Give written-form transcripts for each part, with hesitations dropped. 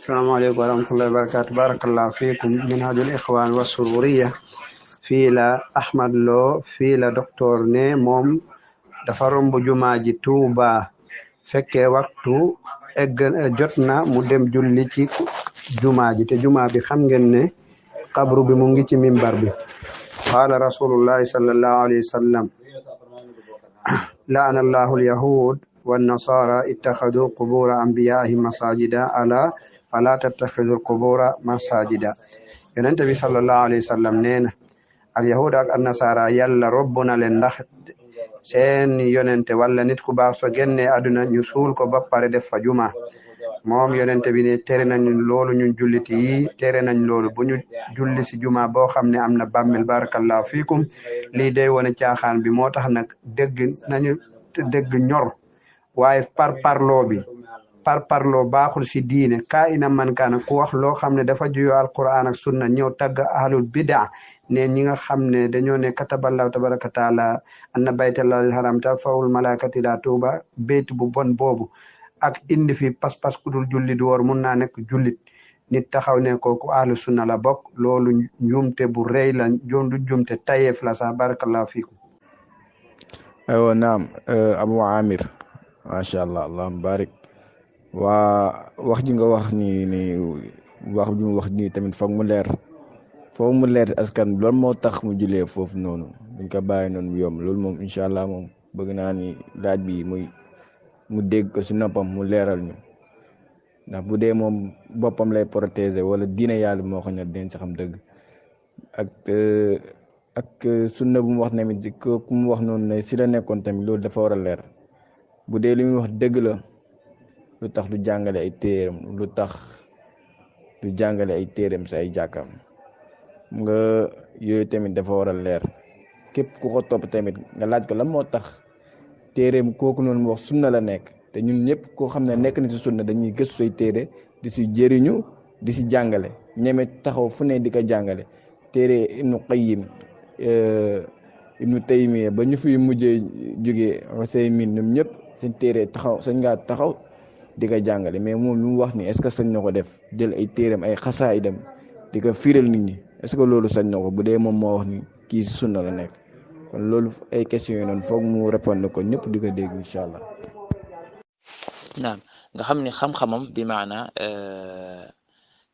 السلام عليكم ورحمة الله وبركاته. بارك الله فيكم. منهج الإخوان والسرورية في لا أحمد لو في لا دكتور ني موم dafa romb jumaa ji Tuuba fekkee waxtu egg jot na mu dem julli ci jumaa ji te jumaa bi xam ngeen ne qabru bi mu ngi ci minbar bi. qaala rasulullahi sallallahu alayhi wa sallam la'ana allahu alyahud والنصارى اتخذوا قبور أنبيائهم مساجدا ألا فلا تتخذوا القبور مساجدا. ينتبه صلى الله عليه وسلم نينا اليهود والنصارى يلا ربنا لندخ seen yonente walla nit ku baax so génne aduna ñu suul ko ba pare def fa juma moom yonente bi ne tere nañ loolu ñun julliti yi tere nañ loolu bu ñu julli si juma boo xam ne am na bàmmel barakallahu fiikum lii day wone caaxaan bi moo tax nag dégg ñor waaye parloo baaxul si diine kaa ina man kaana ku wax loo xam ne dafa juyoo alquran ak sunna ñëw tagg ahlul bida ne ñi nga xam ne dañoo ne kataballahu tabaraka taala anna baytallahil haram tarfa'ul malaikati ila tuuba béyt bu bon boobu ak indi fi pas-pas ku dul jullit woor mun naa nekk jullit nit taxaw ne kooku ahlu sunna la bokk loolu njumte bu rëy la du njumte tayeef la sax barakallahu fiikum. aywa naam Abu Amir macha allah allahumma barik waa wax ji nga wax ni wax ju wax nii tamit foog mu leer askan bi loolu moo tax mu julee foofu noonu buñ ko bàyyi noonu mu yomb loolu moom incha allah moom bëgg naa ni laaj bi mu dégg ko si noppam mu leeral ñu ndax bu dee moom boppam lay protéger wala diine yàlla moo xam ne den si xam dëgg ak sunna bu mu wax tamit ku mu wax noonu ne si la nekkoon tamit loolu dafa war a leer bu dee li muy wax dëgg la lu tax du jàngale ay téeram lu tax du jàngale ay téeram si ay jàkkam nga yooyu tamit dafa war a leer képp ku ko topp tamit nga laaj ko lan moo tax téeram kooku noonu mu wax sunna la nekk te ñun ñëpp koo xam ne nekk na si sunna dañuy gëstu say téere di si jëriñu di si jàngale ñeme taxaw fu ne di ko jàngale téere Ibnu Qayyim Ibnu Taymiya ba ñu fi mujjee jógee Usaymin ñoom ñëpp seen téere sañ ngaa taxaw di ko jàngale mais moom lu mu wax ni est-ce que sañ na ko def jël ay téeram ay xasaay dem di ko firal nit ñi est-ce que loolu sañ na ko bu dee moom moo wax ni kii si sunna la nekk kon loolu ay questions yi noonu foog mu répondre ko ñëpp di ko dégg incha allah. naam nga xam ne xam-xamam bi maana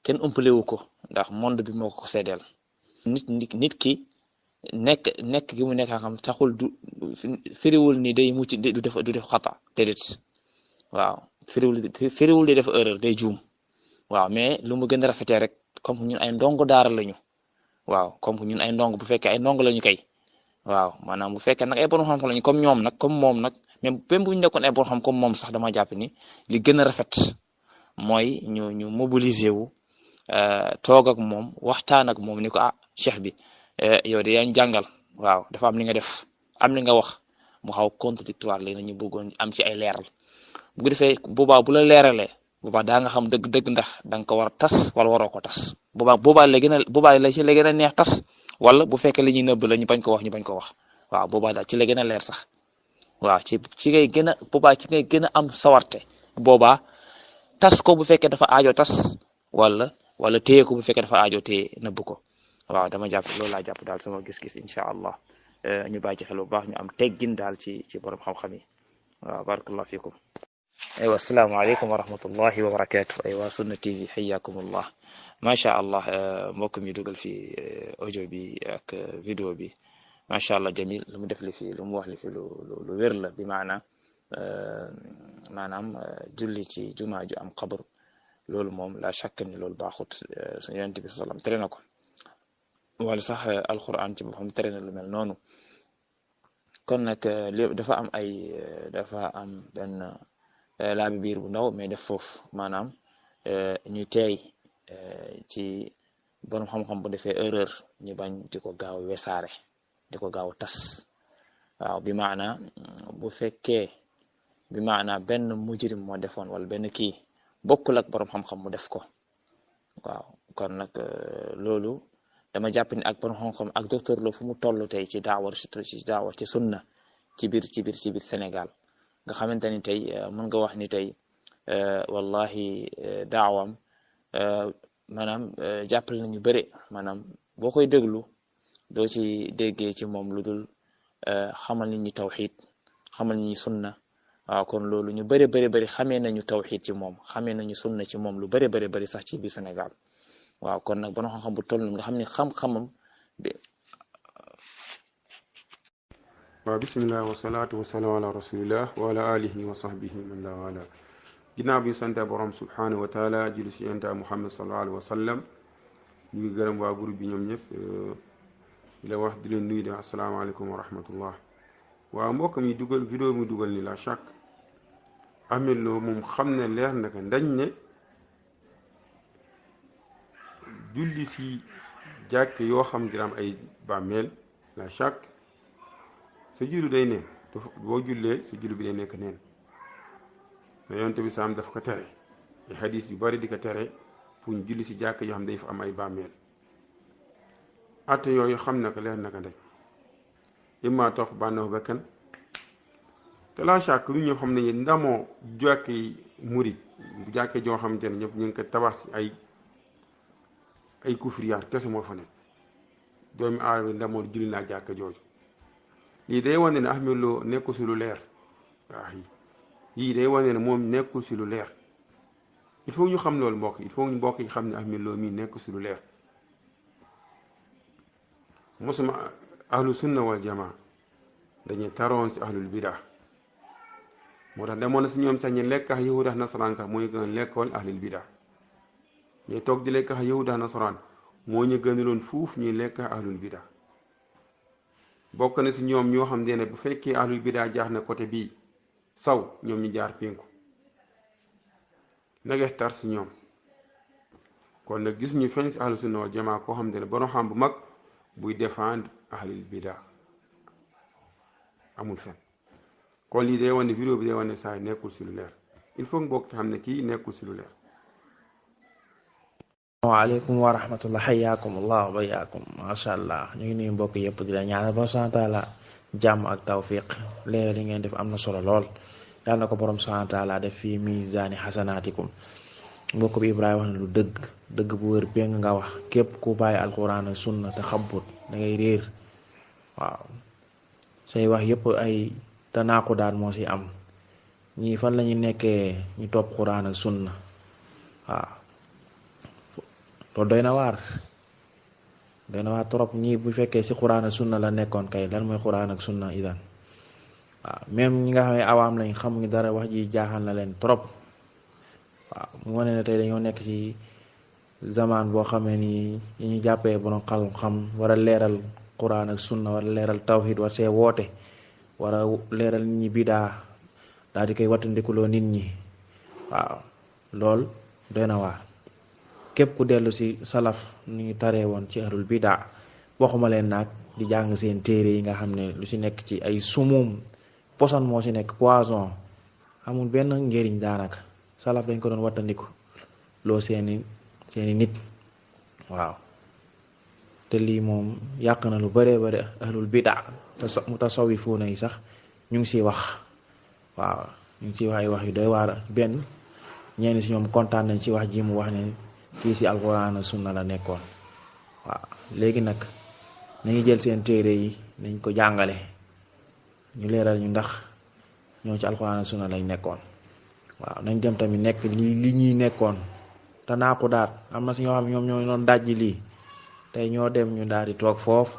kenn umpalewu ko ndax monde bi moo ko seedeel nit ki nekk gi mu nekk xam taxul du firiwul ni day mucc du def xata déedéet waaw firiwul di def erreur day juum waaw mais lu mu gën a rafetee rek comme ñun ay ndongo daara lañu waaw comme ñun ay ndongo bu fekkee ay ndongo lañu kay waaw maanaam bu fekkee nag ay borom xam-xam lañu comme ñoom nag comme moom nag même bu ñu nekkoon ay borom xam comme moom sax dama jàpp ni li gën a rafet mooy ñu mobiliser wu toog ak moom waxtaan ak moom ni ko cheikh bi yow de yaa ñu jàngal waaw dafa am li nga def am li nga wax mu xaw contradictoire léegi nañu bëggoon am ci ay leeral bu ko defee boobaa bu la leeralee boobaa daa nga xam dëgg ndax da nga ko war a tas wala waroo ko tas boobaa la ci la gën a neex tas wala bu fekkee li ñuy nëbb la ñu bañ ko wax waaw boobaa daal ci la gën a leer sax waaw ci ngay gën a boobaa ci ngay gën a am sawarte boobaa tas ko bu fekkee dafa aajo tas wala téye ko bu fekkee dafa aajo téye nëbb ko waaw dama jàpp loolu laa jàpp daal sama gis-gis incha allah ñu bàyyi ci xel bu baax ñu am teggin daal ci borom xam-xam yi waaw barakallahu fikum aywa asalaamaaleykum wa rahmatullahi wa barakatuh aywa Sunna TV xayaakumullah macha allah mbokk mi dugal fi audio bi ak vidéo bi macha allah jamil lu mu def li fi lu mu wax li fi lu wér la bi maanaam julli ci jumaa ju am xabr loolu moom la shakk ni loolu baaxut suñu yonent bi sallam tere na ko wala sax alquran ci boppam tere na lu mel noonu kon nag dafa am benn laabi biir bu ndaw mais def foofu maanaam ñu teey ci borom xam-xam bu defee erreur ñu bañ di ko gaaw wesaare di ko gaaw tas waaw bi maana bu fekkee bi maana benn mujrim moo defoon wala benn kii bokkul ak borom xam-xam mu def ko waaw kon nag loolu dama jàpp ni ak borom xam-xam ak docteur Lo fu mu toll tey ci daawa ci sunna ci biir Sénégal nga xamante ni tey mën nga wax ni tey wallahi daawam maanaam jàppale nañu bëri maanaam boo koy déglu doo ci déggee ci moom lu dul xamal nit ñi tawxiid xamal nit ñi sunna waaw kon loolu ñu bëri xamee nañu tawxiid ci moom xamee nañu sunna ci moom lu bëri sax ci biir Sénégal waaw kon nag borom xam-xam bu toll nga xam ne xam-xamam bi waaw bismillah wasalaatu wasalaamu ala rasulillah wa ala alihi wa sahbihi man la wala ginnaaw bi sante borom subhanahu wa taala julli si yonent Muhammad sallallahu alayhi wa sallam ñu ngi gërëm waa groupe bi ñoom ñëpp di la wax di leen nuyu de asalaamaaleykum wa rahmatullah waaw mbokk mi dugal vidéo mi dugal ni la chaque Ahmed Lo moom xam ne leer na ko ndañ ne julli si jàkk yoo xam dina am ay bàmmeel la chaque sa julli day neen boo jullee sa julli bi day nekk neen mais yonent bi saam daf ko tere ay xadis yu bari di ko tere pour ñu julli si jàkk yoo xam day fa am ay bàmmeel atte yooyu xam na ko leer na ko ndaj imma topp bànneexu bakkan te la chaque lu ñëpp xam nañu ndamoo jàkki murit bu jàkkee joo xamante ne ñëpp ñu ngi ko tabax si ay kufriyaat kese moo fa nekk doomi aadama bi ndamoo julli naa jàkk jooju lii day wane ne Ahmed Lo nekkul si lu leer waaw yii day wane ne moom nekkul si lu leer il faut ñu xam loolu mbokk il faut ñu mbokk yi xam ne Ahmed Lo mii nekkul si lu leer mosuma ahlu sunna wal jamaa dañuy taroon si ahlul bidaa moo tax demoon na si ñoom sax ñu lekk ak yahud ak nasaraan sax mooy gën lekkoon ahlul bidaa ñuy toog di lekk ak yahud ak nasaraan moo ñu gënaloon fuuf ñuy lekk ak ahlul bidaa bokk na si ñoom ñoo xam ne bu fekkee ahlul bidaa jaax na côté bii saw ñoom ñu jaar penku nagees tar si ñoom kon nag gis ñu feeñ si ahlu sunna wal jamaa koo xam ne borom xam bu mag buy défendre ahlul bidaa amul fen kon lii day wane vidéo bi day wane saa nekkul si lu leer il faut mbokk xam ne kii nekkul si lu leer. waaleykum wa rahmatullah xayaakum allah wa bayaakum macha allah ñu ngi nuyu mbokk yëpp di la ñaanal ba subhaana taala jàmm ak tawfiq léegi li ngeen def am na solo lool yàlla na ko borom subhaana taala def fii misaani xasanaatikum mbokk bi Ibrahima wax na lu dëgg bu wër péng nga wax képp ku bàyyi alquran ak sunna te xabbut da ngay réer waaw say wax yëpp ay tanaaku daal moo si am ñii fan la ñu nekkee ñu topp quran ak sunna waaw loolu doy na waar trop ñii bu fekkee si quran ak sunna la nekkoon kay lan mooy quran ak sunna idan waaw même ñi nga xam ne awaam lañ xamuñu dara wax ji jaaxal na leen trop waaw mu wane ne tey dañoo nekk ci zaman boo xamee ni ñu jàppee borom xam war a leeral quran ak sunna war a leeral tawhid war see woote war a leeral nit ñi bidaa daal di koy wattandikuloo nit ñi waaw lool doy na waar képp ku dellu si salaf ni ñu taree woon ci ahlul bidaa waxuma leen nag di jàng seen téere yi nga xam ne lu si nekk ci ay sumum poson moo si nekk poison amul benn njëriñ daanaka salaf dañ ko doon wattandiku loo seeni nit waaw te lii moom yàq na lu bëree bëri ahlul bidaa mu tasawifuuna yi sax ñu ngi siy wax waaw ñu ngi siy wax ay wax yu doy waar benn ñenn si ñoom kontaan nañ ci wax ji mu wax ne kii si alquran ak sunna la nekkoon waaw léegi nag nañu jël seen téere yi nañ ko jàngale ñu leeral ñu ndax ñoo ci alquran ak sunna lañ nekkoon waaw nañ dem tamit nekk li ñuy nekkoon te naa ko daat am na si ñoo xam ñoom ñoo doon dajji lii tey ñoo dem ñu daal di toog foofu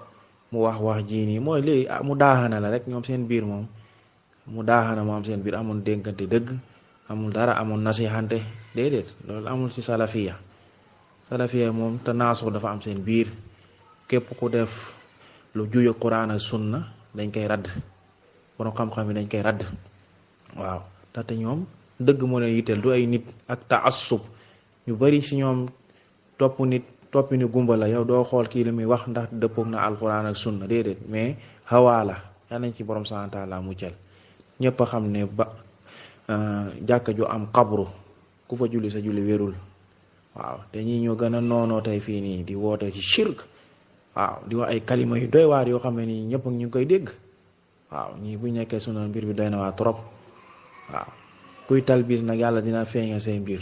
mu wax ji nii mooy léegi mu daaxana la rek ñoom seen biir moom mu daaxana moom seen biir amul dénkante dëgg amul dara amul nasihante déedéet loolu amul ci salafiya moom te naasu dafa am seen biir képp ku def lu juyo quran ak sunna dañ koy radd borom xam-xam yi dañ koy radd waaw te ñoom dëgg moo leen yitteel du ay nit ak taassub ñu bari ci ñoom toppi ni gumba la yow doo xool kii li muy wax ndax dëppoog na alquran ak sunna déedéet mais xawaa la yaa nañ ci borom subhaanahu wa taala muccal ñëpp a xam ne ba jàkka ju am xabru ku fa julli sa julli wérul waaw te ñii ñoo gën a noonoo tey fii nii di woote ci shirk waaw di wax ay kalima yu doy waar yoo xam ne nii ñëpp ñu ngi koy dégg waaw ñii bu nekkee sunu mbir bi doy na waa trop waaw kuy talbis nag yàlla dina feeñal say mbir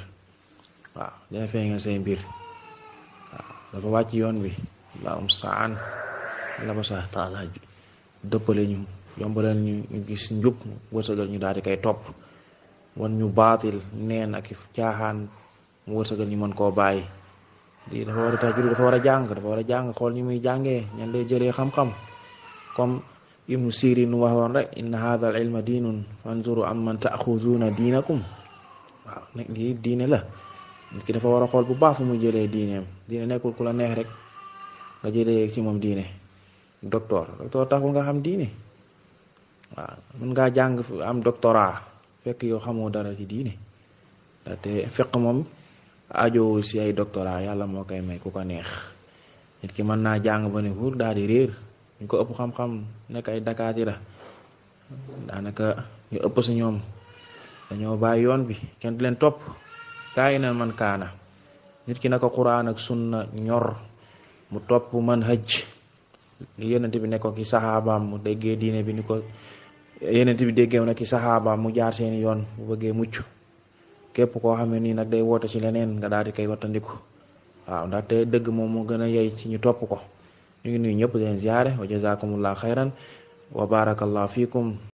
waaw dina feeñal say mbir waaw dafa wàcc yoon bi allahum saan la ba sa taala dëppale ñu yombalal ñu gis njub wërsëgal ñu daal di koy topp wan ñu baatil neen ak caaxaan mu wërsëgal ñu mën koo bàyyi lii dafa war a tax dafa war a jàng xool ñu muy jàngee ñan lay jëlee xam-xam comme ibnu sirin nu waxoon rek inna hadha al ilma diinun fanzuru amman ta'khuduna diinakum waaw nag lii diine la nit ki dafa war a xool bu baax fu muy jëlee diineem diine nekkul ku la neex rek nga jëlee ci moom diine docteur taxul nga xam diine waaw mën ngaa jàng am doctorat fekk yow xamoo dara ci diine ndaxte fekk moom ajowul si ay doctorat yàlla moo koy may ku ko neex nit ki mën naa jàng ba ne pour daal di réer ñu ko ëpp xam-xam nekk ay dakaatira daanaka ñu ëpp si ñoom dañoo bàyyi yoon bi kenn du leen topp kaay na man kaana nit ki naka Quraan ak sunna ñor mu topp man hajj yonent bi nekkoon ki saxaabaam mu déggee diine bi ni ko yonent bi déggee na ki saxaabaam mu jaar seeni yoon bu bëggee mucc képp koo xam ne nii nag day woote ci leneen nga daal di koy wattandiku waaw ndaxte dëgg moom moo gën a yey ci ñu topp ko ñu ngi nuyu ñëpp leen ziyaare wa jazakumullah xayran wa barakallahu fiikum